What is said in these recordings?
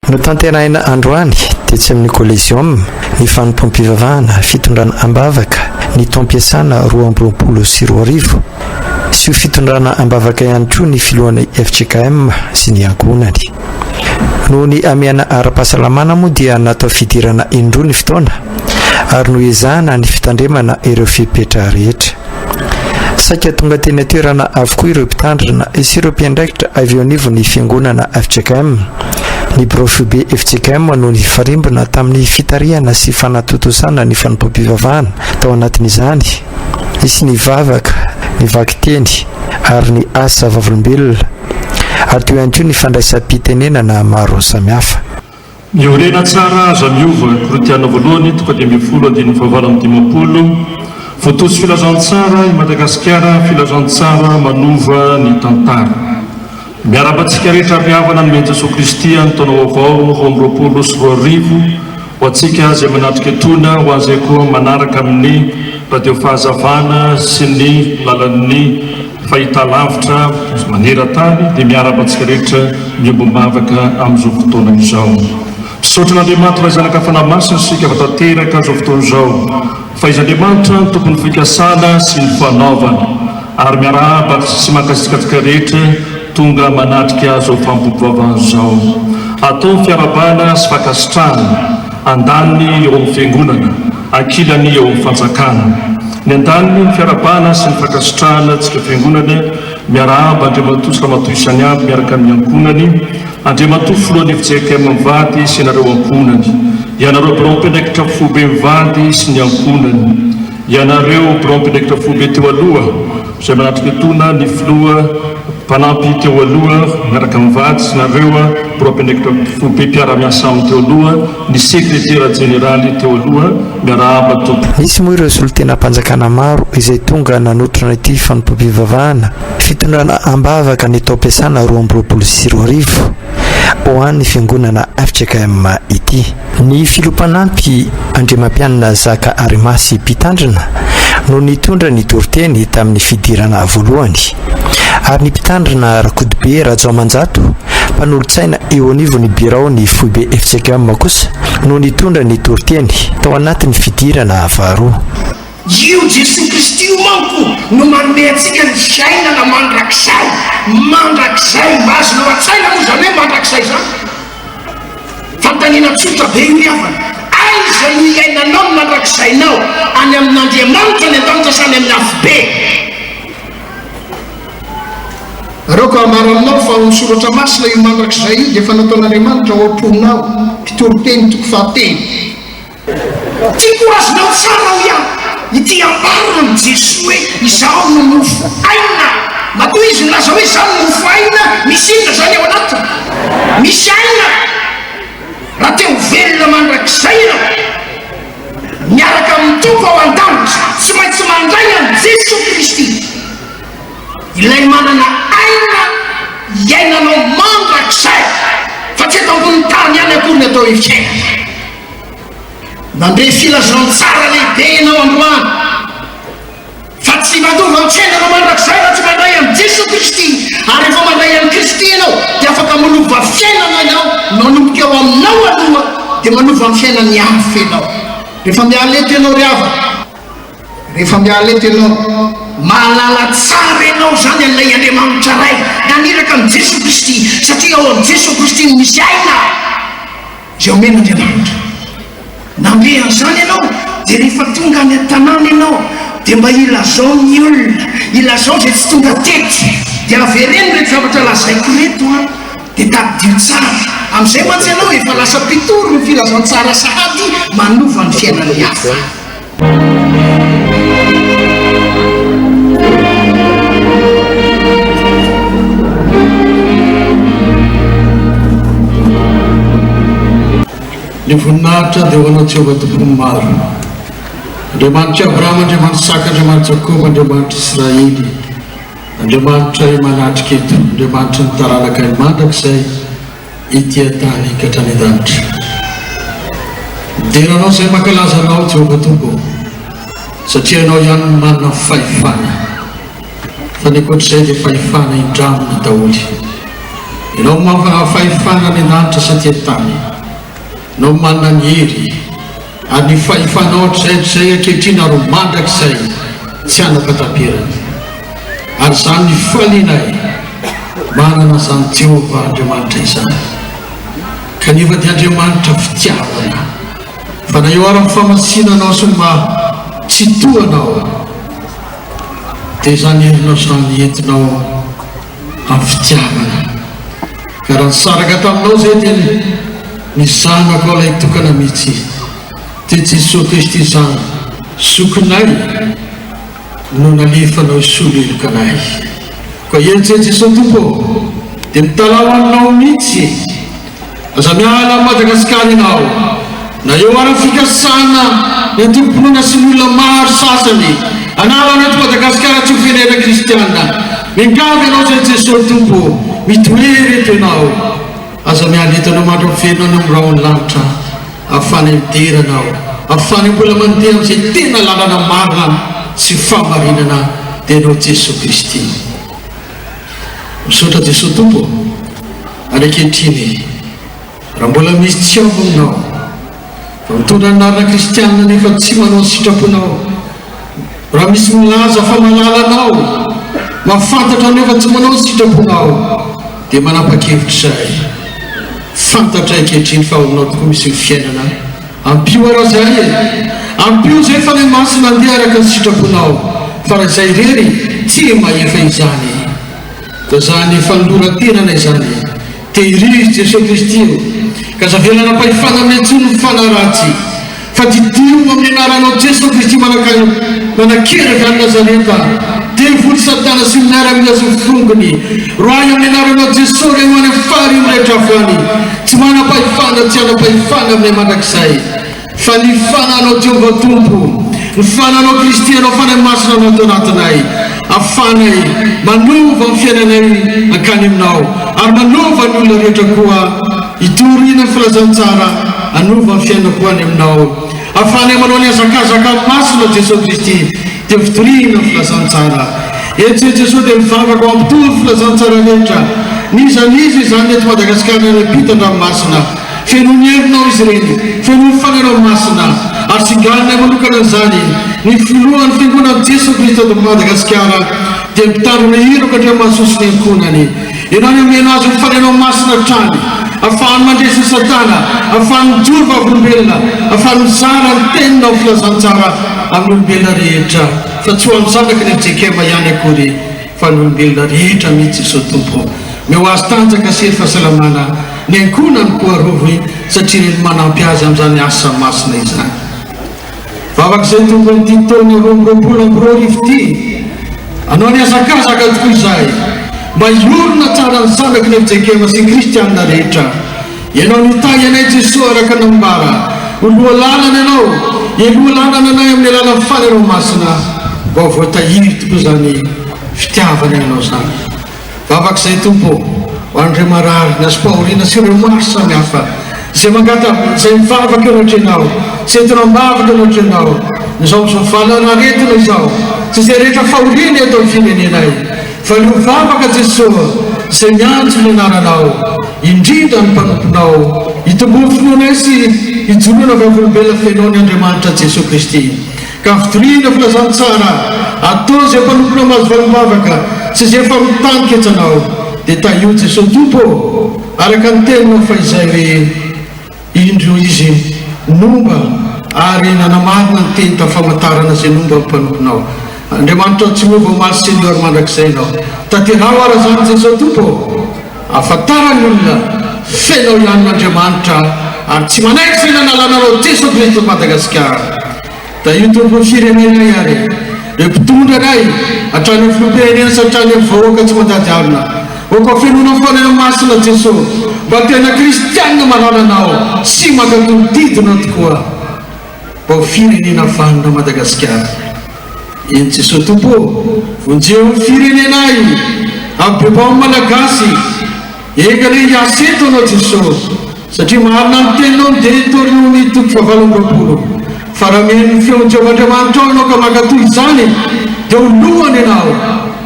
Notanterahina androany tetsy amin'ny Coliseum ny fanompoam-pivavahana fitondrana am-bavaka ny taom-piasana 2022 sy ho fitondrana am-bavaka ihany koa ny filohan'ny fjkm sy ny ankohonany. Noho ny hamehana ara-pahasalamana moa dia natao fidirana indroa ny fotoana ary noezahana ny fitandremana ireo fepetra rehetra. Saika tonga teny an-toerana avokoa ireo mpitandrina sy ireo mpiandraikitra avy eo anivon'ny fiangonana fjkm. Ny birao foibe fjkm no nifarimbona tamin'ny fitarihana sy fanatontosana ny fanompoam-pivavahana tao anatin'izany nisy ny vavaka, ny vakiteny ary ny asa vavolombelona ary teo ihany koa ny fandraisam-pitenenana maro samihafa. Miorena tsara aza miova, Korintiana voalohany toko 15 andininy fahavalo amby 50, Voatosy filazantsara i Madagasikara, filazantsara manova ny tantara. Miarahaba antsika rehetra ry havana nomen'i Jesoa Kristy ny taona vaovao 2022 ho antsika izay manatrika etoana, ho an'izay koa manaraka amin'ny radio fahazavana sy ny lalan'ny fahitalavitra maneran-tany dia miarahaba antsika rehetra miombom-bavaka amin'izao fotoana izao. Misaotra an'Andriamanitra Ray Zanaka Fanahy Masina isika fa tanteraka izao fotoana izao fa Izy Andriamanitra no tompon'ny fikasana sy ny fanaovana ary miarahaba sy mankasitraka antsika rehetra tonga manatrika izao fampivavahana izao. Atao ny fiarahabana sy fankasitrahana andaniny eo amin'ny Fiangonana, ankilany eo amin'ny Fanjakana. Ny andaniny ny fiarahabana sy ny fankasitrahana antsika Fiangonana, miarahaba Andriamatoa sy Ramatoa isany avy miaraka amin'ny ankohonany, Andriamatoa Filohan'ny fjkm mivady sy ianareo ankohonany, ianareo Birao Mpiandraikitra Foibe mivady sy ny ankohonany, ianareo Birao Mpiandraikitra Foibe teo aloha, Izay manatrika etoana ny filoha mpanampy teo aloha miaraka amin'ny vady sy nareo birao mpiandraikitra foibe mpiara-miasa aminy teo aloha, ny sekretera jeneraly teo aloha, miarahaba tompoko. Nisy moa ireo solontenam-panjakana maro izay tonga nanotrona ity fanompoam-pivavahana fitondrana am-bavaka ny taom-piasana 2022 ho an'ny fiangonana fjkm ity. Ny filoha mpanampy Andriamampianina Zaka Arimasy mpitandrina no nitondra ny toriteny tamin'ny fidirana voalohany ary ny mpitandrina Rakotobe Rajaomanjato mpanolotsaina eo anivon'ny biraon'ny foibe fjkm kosa no nitondra ny toriteny tao anatin'ny fidirana faharoa. Io Jesoa Kristy io manko no manome antsika ny fiainana mandrakizay, mandrakizay, mba azonao an-tsaina moa izany hoe mandrakizay izany? Fanontaniana tsotra be io ry havana. Aiza no iainanao ny mandrakizainao? Any amin'Andriamanitra any an-danitra sa any amin'ny afobe? Aoka hambara aminao fa ao amin'ny Soratra Masina io mandrakizay io dia efa nataon'Andriamanitra ao am-ponao, Mpitoriteny toko fahatelo. Tiako ho azonao tsara hoy aho ity ambaran'i Jesoa hoe izaho no mofo aina. Matoa izy nilaza hoe izaho no mofo aina, misy inona izany ao anatiny? Misy aina. Raha te ho velona mandrakizay ianao, miaraka amin'ny Tompo ao an-danitra, tsy maintsy mandray an'i Jesoa Kristy, ilay manana aina iainanao mandrakizay, fa tsy eto ambonin'ny tany ihany akory ny atao hoe fiainana. Nandre filazantsara lehibe ianao androany fa tsy mandova ny fiainana mandrakizay raha tsy mandray an'i Jesoa Kristy, ary rehefa mandray an'i Kristy ianao dia afaka manova fiainana ianao, manomboka eo aminao aloha dia manova ny fiainan'ny hafa ianao. Rehefa miala eto ianao ry havana, rehefa miala eto ianao, mahalala tsara ianao izany an'ilay Andriamanitra Ray naniraka an'i Jesoa Kristy, satria ao amin'i Jesoa Kristy no misy aina. Izay omen'Andriamanitra. Nandeha an'izany ianao, dia rehefa tonga any an-tanàna ianao, dia mba ilazao ny olona, ilazao izay tsy tonga teto, dia avereno ireto zavatra lazaiko ireto an, dia tadidio tsara. Amin'izay mantsy ianao efa lasa mpitory ny filazantsara sahady manova ny fiainan'ny hafa. Ny voninahitra dia ho anao Jehovah Tompon'ny maro. Andriamanitr'i Abrahama, Andriamanitr'Isaka, Andriamanitr'i Jakoba, Andriamanitr'Israely, Andriamanitray manatrika eto, Andriamanitry ny taranakay mandrakizay. Ety an-tany ka hatrany an-danitra. Midera Anao izay mankalaza Anao, Jehovah Tompo ô, satria Ianao ihany no manana fahefana, fa ny ankoatr'izay dia fahefana indramina daholo. Ianao manana fahefana any an-danitra sy aty an-tany. Ianao manana ny hery ary ny fahefanao hatrizay hatrizay ankehitriny ary ho mandrakizay tsy hanam-pahataperana. Ary izany ny fifalianay manana izany Jehovah Andriamanitra izany. Kanefa dia Andriamanitra fitiavana. Fa na eo ary ny famasinanao sy ny maha Tsitoha Anao, dia izany herinao izany entinao amin'ny fitiavana. Ka raha nisaraka taminao izay dia ny Zanakao ilay tokana mihitsy, dia Jesoa Kristy izany zokinay no nalefanao hisolo heloka anay. Koa eny Jesoa Tompo ô, dia mitalaho aminao mihitsy. Aza miala amin'i Madagasikara ianao, na eo ara fikasana ny antokom-pinoana sy ny olona maro sasany hanala anao eto Madagasikara tsy ho firenena kristiana. Miangavy anao izay Jesoa Tompo, mitoera eto ianao. Aza miala eto ianao mandra-piverina any amin'ny rahon'ny lanitra, ahafahanay midera anao, ahafahanay mbola mandeha amin'izay tena lalana marina sy fahamarinana dia ianao Jesoa Kristy. Misaotra Jesoa Tompo ô! Ary ankehitriny, raha mbola misy tsy ao aminao, fa mitondra anarana kristianina nefa tsy manao ny sitraponao, raha misy milaza fa mahalala anao, mahafantatra anao nefa tsy manao ny sitraponao, dia manapa-kevitra izahay. Fantatray ankehitriny fa ao aminao tokoa misy ny fiainana. Ampio ara zahay e! Ampio izay Fanahy Masina handeha araka ny sitraponao, fa raha izay irery tsy mahefa izany. Dia izany fanoloran-tenana izany. Tehirizo Jesoa Kristy ô! Ka aza avela hanam-pahefana aminay intsony ny fanahy ratsy, fa didio amin'ny anaranao Jesoa Kristy manan-kery avy any Nazareta, devoly satana sy ny miaramila sy ny fongony, roahy amin'ny anaranao Jesoa ireo any amin'ny farihy rehetra avy any, tsy manam-pahefana tsy hanam-pahefana aminay mandrakizay. Fa ny fananao Jehovah Tompo, ny fananao Kristy Anao Fanahy Masina no ato anatinay, ahafahanay manova ny fiainanay hankany Aminao, ary manova ny olona rehetra koa hitoriana ny filazantsara hanova ny fiainako ho any Aminao, ahafahanay manao ny hazakazaka masina Jesoa Kristy dia fitoriana ny filazantsara. Etsy Jesoa dia mivavaka ho hampitory filazantsara rehetra, n'iza n'iza izany eto Madagasikara na any ampitan-dranomasina. Feno ny herinao izy ireny, feno ny Fanahinao Masina, ary singaninay manokana an'izany ny Filohan'ny Fiangonan'i Jesoa Kristy eto Madagasikara, dia Mpitandrina Iraka Andriamahasoa sy ny ankohonany. Ianao no omena azy ny Fanahinao Masina hatrany, ahafahany mandresy ny Satana, ahafahany mijoro vavolombelona, ahafahany mizara ny Teninao filazantsara amin'ny olombelona rehetra, fa tsy ho an'ny zanaky ny fjkm ihany akory, fa ny olombelona rehetra mihitsy Jesoa Tompo. Omeo azy tanjaka sy hery fahasalamana. Ny ankohonany koa arovy satria ireny manampy azy amin'izany asa masina izany. Vavaka izay Tompo amin'ity taona 2022 ity, anao nihazakazaka tokoa izahay mba hiorina tsara ny zanaky ny fjkm sy ny kristianina rehetra. Ianao nitahy anay Jesoa araka ny nambara ho lohalalana Ianao, hialoha lalana anay amin'ny alalan'ny Fanahinao Masina mba ho voatahiry tokoa izany fitiavana Ianao izany. Vavaka izay Tompo ô, ho an'ireo marary, ny azom-pahoriana sy ireo maro samihafa izay mangataka, izay mivavaka eo anatrehanao, izay entina am-bavaka eo anatrehanao, izao amin'izao valanaretina izao, sy izay rehetra fahoriana eto amin'ny firenenay. Valio vavaka Jesoa izay miantso ny anaranao, indrindra ny mpanomponao, hitomboan'ny finoanay sy hijoroana vavolombelona feno ny Andriamanitra Jesoa Kristy. Ka fitoriana filazantsara atao izay mpanomponao mahazo valim-bavaka sy izay efa mitaniketsa anao dia tahio Jesoa Tompo ô araka ny teninao fahizay hoe indro izy nomba ary nanamarina ny teny tamin'ny famantarana izay nomba ny mpanomponao Andriamanitra tsy miova omaly sy anio ary mandrakizay ianao tanteraho ara izany Jesoa Tompo ô ahafantaran'ny olona fenao ihany Andriamanitra ary tsy manaiky izay nanalananao Jesoa Kristy Madagasikara Tahio Tompo ny firenenay ary ireo mpitondra anay hatrany amin'ny filoham-pirenena sy hatrany amin'ny vahoaka tsy mandady harona. Aoka ho fenoina ny Fanahinao Masina Jeso mba tena kristianina malala Anao sy mankatò ny didinao tokoa mba ho firenena vanona Madagasikara. Eny Jesoa Tompo ô, vonjeo ny firenenay, ampibao ny Malagasy. Enga anie hiasa eto Anao Jeso, satria marina ny teninao ny Deotornomy toko fahavalo amby 20, fa raha mihaino ny feon'i Jehovah Andriamanitrao ianao ka mankatò izany, dia ho lohany ianao,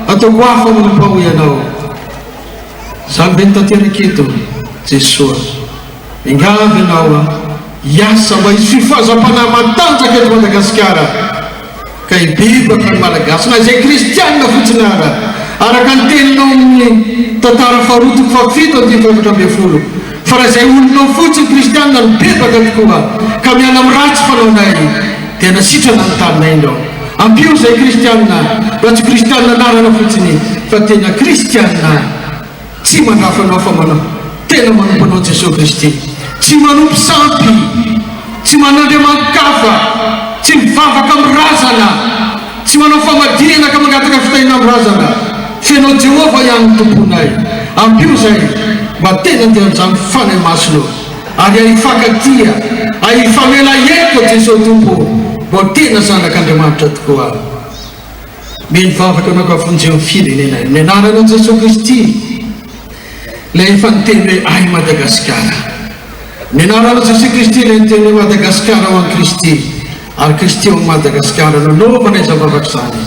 hataoko hafa manompo Ahy ianao. Izany ve no tanteraka eto? Jesoa, miangavy Anao aho hiasa mba hisy fifohazam-panahy matanjaka eto Madagasikara ka hibebaka ny Malagasy na izay kristianina fotsiny ara, araka ny teninao amin'ny Tantara faharoa toko fahafito andininy faha-14, fa raha izay olonao fotsiny kristianina mibebaka tokoa ka miala amin'ny ratsy fanaonay dia nasitrana ny taninay Ianao. Ampio izay kristianina mba tsy kristianina anarana fotsiny fa tena kristianina tsy mandrafy anao fa manao tena manompo anao Jesoa Kristy. Tsy manompo sampy, tsy man'Andriamani-kafa, tsy mivavaka amin'ny razana, tsy manao famadihana ka mangataka fitahiana amin'ny razana. F'Ianao Jehovah ihany no Tomponay. Ampio izay mba tena andeha amin'izany Fanahy Masina io. Ary ahy hifankatia, ahy hifamela heloka Jesoa Tompo mba ho tena zanak'Andriamanitra tokoa. Mino vavaka anao ka vonjeo ny firenenay amin'ny anaranao Jesoa Kristy ilay efa niteny hoe ahy Madagasikara. Amin'ny anaranao Jesoa Kristy ilay niteny hoe Madagasikara ho an'i Kristy ary Kristy ho an'i Madagasikara no anaovana izany vavaka izany.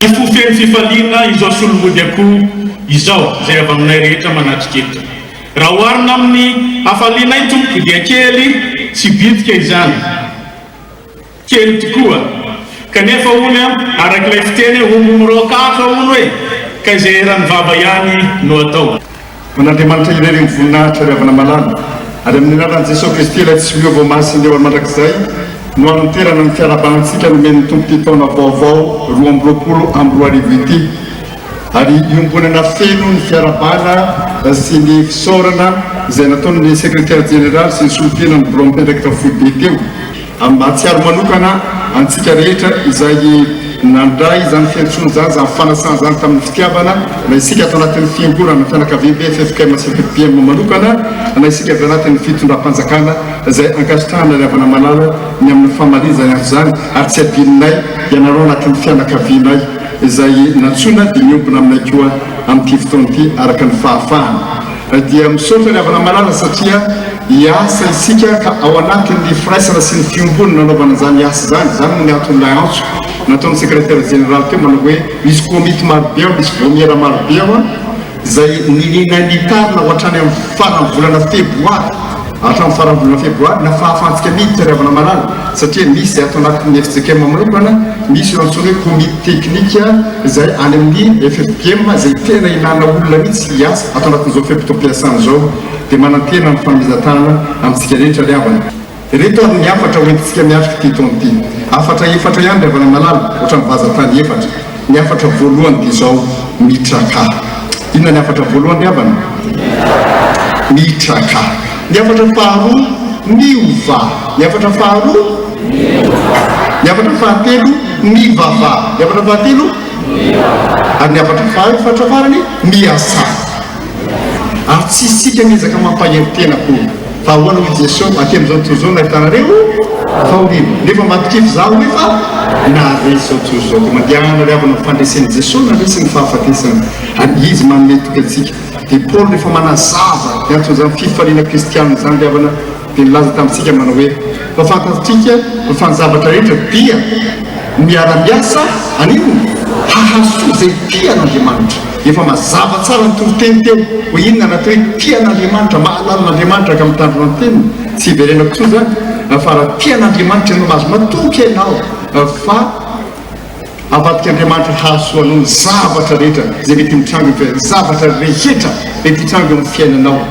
Ny fo feno fifaliana izao solomody akoho izao izay avy aminay rehetra manatrika eto. Raha oharina amin'ny hafalianay tompoko dia kely sy bitika izany. Kely tokoa. Kanefa hono araka ilay fiteny hoe omby miraoka atra hono e! Ka izay eran'ny vava ihany no atao. Ho an'Andriamanitra irery ny voninahitra ry havana malala, ary amin'ny anaran'i Jesoa Kristy ilay tsy miova ho masin'ny eo mandrakizay no hanonterana ny fiarahabanantsika nomen'ny Tompo ity taona vaovao 2022 ity, ary iombonana feno ny fiarahabana sy ny fisaorana izay nataon'ny Sekretera Jeneraly sy ny solontenan'ny Birao Miandraikitra Foibe teo. Mahatsiaro manokana antsika rehetra izay nandray izany fiantsoana izany, izany fanasana izany tamin'ny fitiavana, na isika ato anatin'ny Fiangonana, fianakaviambe ffkm sy ffpm manokana, na isika avy anatin'ny fitondram-panjakana izay ankasitrahana ry havana malala ny amin'ny famaliana izany antso izany, ary tsy adinonay ianareo anatin'ny fianakavianay izay nantsoina dia miombona aminay koa amin'ity fotoana ity araka ny fahafahana. Dia misaotra ry havana malala satria hiasa isika ka ao anatin'ny firaisana sy ny fiombonana anaovana izany asa izany. Izany moa ny anton'ilay antso nataon'ny sekretera jeneraly teo manao hoe misy komity marobe ao, misy vaomiera marobe ao izay niniana nitarina ho hatrany amin'ny faran'ny volana febroary, hatramin'ny faran'ny volana febroary na fahafahantsika miditra ry havana malala satria misy izay ato anatin'ny fjkm manokana, misy io antsoina hoe komity teknika izay any amin'ny ffpm izay tena ilana olona mihitsy hiasa ato anatin'izao fe-potoam-piasana izao. Dia manantena ny fanomezan-tanana amintsika rehetra ry havana. Ireto ary ny hafatra ho entintsika miatrika ity taona ity. Hafatra efatra ihany ry havana malala, ohatran'ny vazan-tany efatra. Ny hafatra voalohany dia izao, Mitrakà. Inona ny hafatra voalohany ry havana? Mitrakà. Ny hafatra faharoa, Miovà. Ny hafatra faharoa? Miovà. Ny hafatra fahatelo, Mivavaha. Ny hafatra fahatelo? Mivavaha. Ary ny hafatra fahaefatra farany, Miasà. Ary tsy isika miezaka mampahery tena akory. Fa ahoana hoy Jesoa, aty amin'izao tontolo izao no ahitanareo fahoriana. Nefa matokia fa izaho efa naharesy izao tontolo izao. Dia mandehana ry havana amin'ny fandresen'i Jesoa nandresy ny fahafatesana. Ary Izy manome toky antsika. Dia Paoly rehefa manazava ny anton'izany fifaliana kristianina izany ry havana dia nilaza tamintsika manao hoe, Fa fantatsika fa ny zavatra rehetra dia miara-miasa an'inona? Hahasoa izay tia an'Andriamanitra. Efa mazava tsara ny toriteny teo hoe inona ny atao hoe tia an'Andriamanitra, mahalala an'Andriamanitra ka mitandrina ny teniny. Tsy hiverenako intsony izany fa raha tia an'Andriamanitra ianao, mahazo matoky ianao fa. Avadik'Andriamanitra hahasoa anao ny zavatra rehetra izay mety mitranga eo amin'ny zavatra rehetra mety hitranga eo amin'ny fiainanao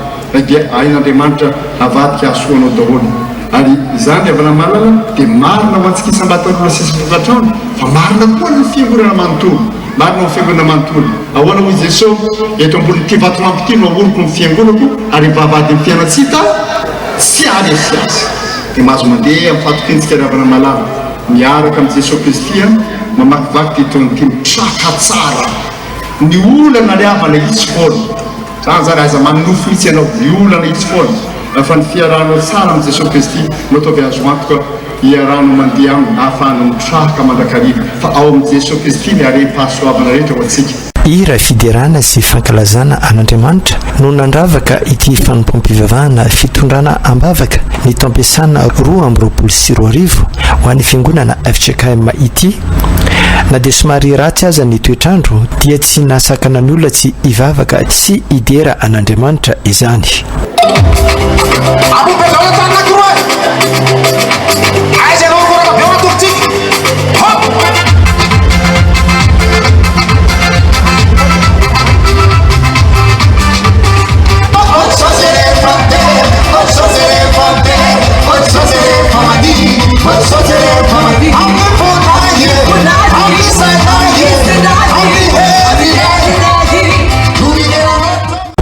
dia hain'Andriamanitra havadika hahasoa anao daholo. Ary izany ry havana malala dia marina ho antsika isam-batan'olona sy isam-tokantrano fa marina koa ny fiangonana manontolo. Marina ho an'ny fiangonana manontolo. Ahoana hoy Jesoa? Eto ambonin'ity vatolampy ity no ahoriko ny fiangonako ary ny vavahadin'ny fiainana-tsy hita tsy haharesy azy. Dia mahazo mandeha amin'ny fahatokiantsika ry havana malala. Miaraka amin'i Jesoa Kristy an, mamakivaky ity taona ity mitraka tsara. Ny olana ry havana hisy foana. Zany zany aza manonofy mihitsy ianao, ny olana hisy foana. Fa ny fiarahanao tsara amin'i Jesoa Kristy no ataovy azo antoka hiarahanao mandeha aminy ahafahanao mitraka mandrakariva. Fa ao amin'i Jesoa Kristy ny harem-pahasoavana rehetra ho antsika. Hira fiderana sy fankalazana an'Andriamanitra no nandravaka ity fanompoam-pivavahana fitondrana am-bavaka ny taom-piasana 2022 ho an'ny Fiangonana fjkm ity. Na dia somary ratsy aza ny toetr'andro dia tsy nahasakana ny olona tsy hivavaka sy hidera an'Andriamanitra izany.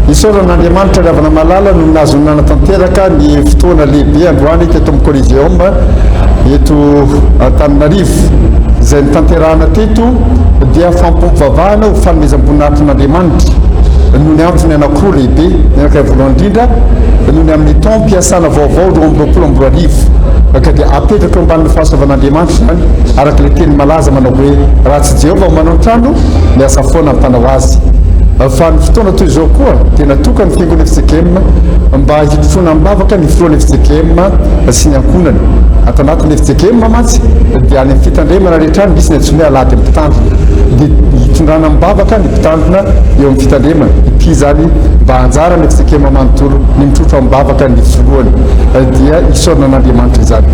Isaorana Andriamanitra ry havana malala no nahazoana nanatanteraka ny fotoana lehibe androany teto amin'ny Coliseum eto Antananarivo. Izay notanterahana teto dia fampivavahana ho fanomezam-boninahitrin'Andriamanitra noho ny antony anankiroa lehibe. Ny anankiray voalohany indrindra noho ny amin'ny taom-piasana vaovao 2022 ka dia apetraka eo ambanin'ny fahasoavan'Andriamanitra izany araka ilay teny malaza manao hoe raha tsy Jehovah manao ny trano, miasa foana ny mpanao azy. Fa ny fotoana toy izao koa dia natokan'ny Fiangonana fjkm mba hitrotroana am-bavaka ny filohan'ny fjkm sy ny ankohonany. Ato anatin'ny fjkm mantsy dia any amin'ny fitandremana rehetra any misy ny antsoina hoe alahady mpitandrina. Dia hitondrana am-bavaka ny mpitandrina eo amin'ny fitandremana. Ity izany mba anjaran'ny fjkm manontolo ny mitrotro am-bavaka ny filohany. Dia isaorana an'Andriamanitra izany.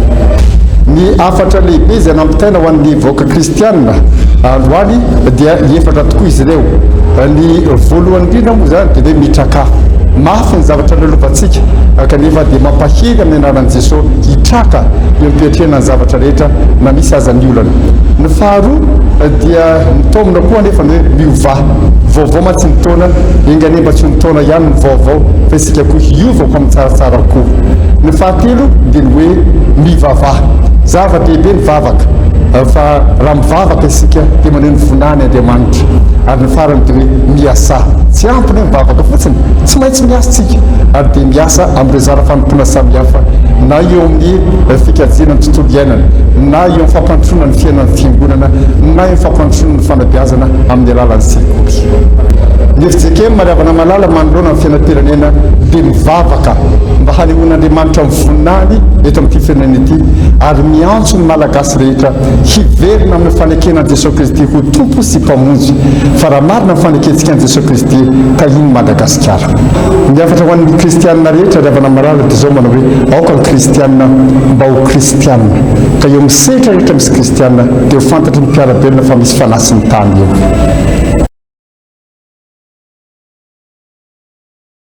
Ny hafatra lehibe izay nampitaina ho an'ny vahoaka kristiana androany dia efatra tokoa izy ireo. Ny voalohany indrindra moa izany dia hoe mitrakà. Mafy ny zavatra lalovantsika kanefa dia mampahery amin'ny anaran'i Jesoa hitraka eo am-piatrehana ny zavatra rehetra na misy aza ny olana. Ny faharoa dia mitaomina koa anefa ny hoe miovà. Vaovao mantsy ny taona, enga anie mba tsy ho ny taona ihany no vaovao fa isika koa hiova ho amin'ny tsaratsara koa. Ny fahatelo dia ny hoe mivavaha. Zava-dehibe ny vavaka fa raha mivavaka isika dia maneho ny voninahiny Andriamanitra. Ary ny farany dia hoe miasà. Tsy ampy ny hoe mivavaka fotsiny, tsy maintsy miasa isika ary dia miasa amin'ireo zara fanompoana samihafa na eo amin'ny fikajiana ny tontolo iainana, na eo amin'ny fampandrosoana ny fiainan'ny fiangonana, na eo amin'ny fampandrosoana ny fanabeazana amin'ny alalan'ny sekoly. Ny fjkm ry havana malala manoloana ny fiainam-pirenena dia mivavaka mba hanehoan'Andriamanitra ny voninahiny eto amin'ity firenena ity ary miantso ny Malagasy rehetra hiverina amin'ny fanekena an'i Jesoa Kristy ho Tompo sy Mpamonjy fa raha marina ny fanekentsika an'i Jesoa Kristy tahian'i Madagasikara. Ny hafatra ho an'ny kristianina rehetra ry havana malala dia izao manao hoe aoka ny kristianina mba ho kristianina ka eo amin'ny sehatra rehetra misy kristianina dia ho fantatry ny mpiara-belona fa misy fanahy sy ny tany eo.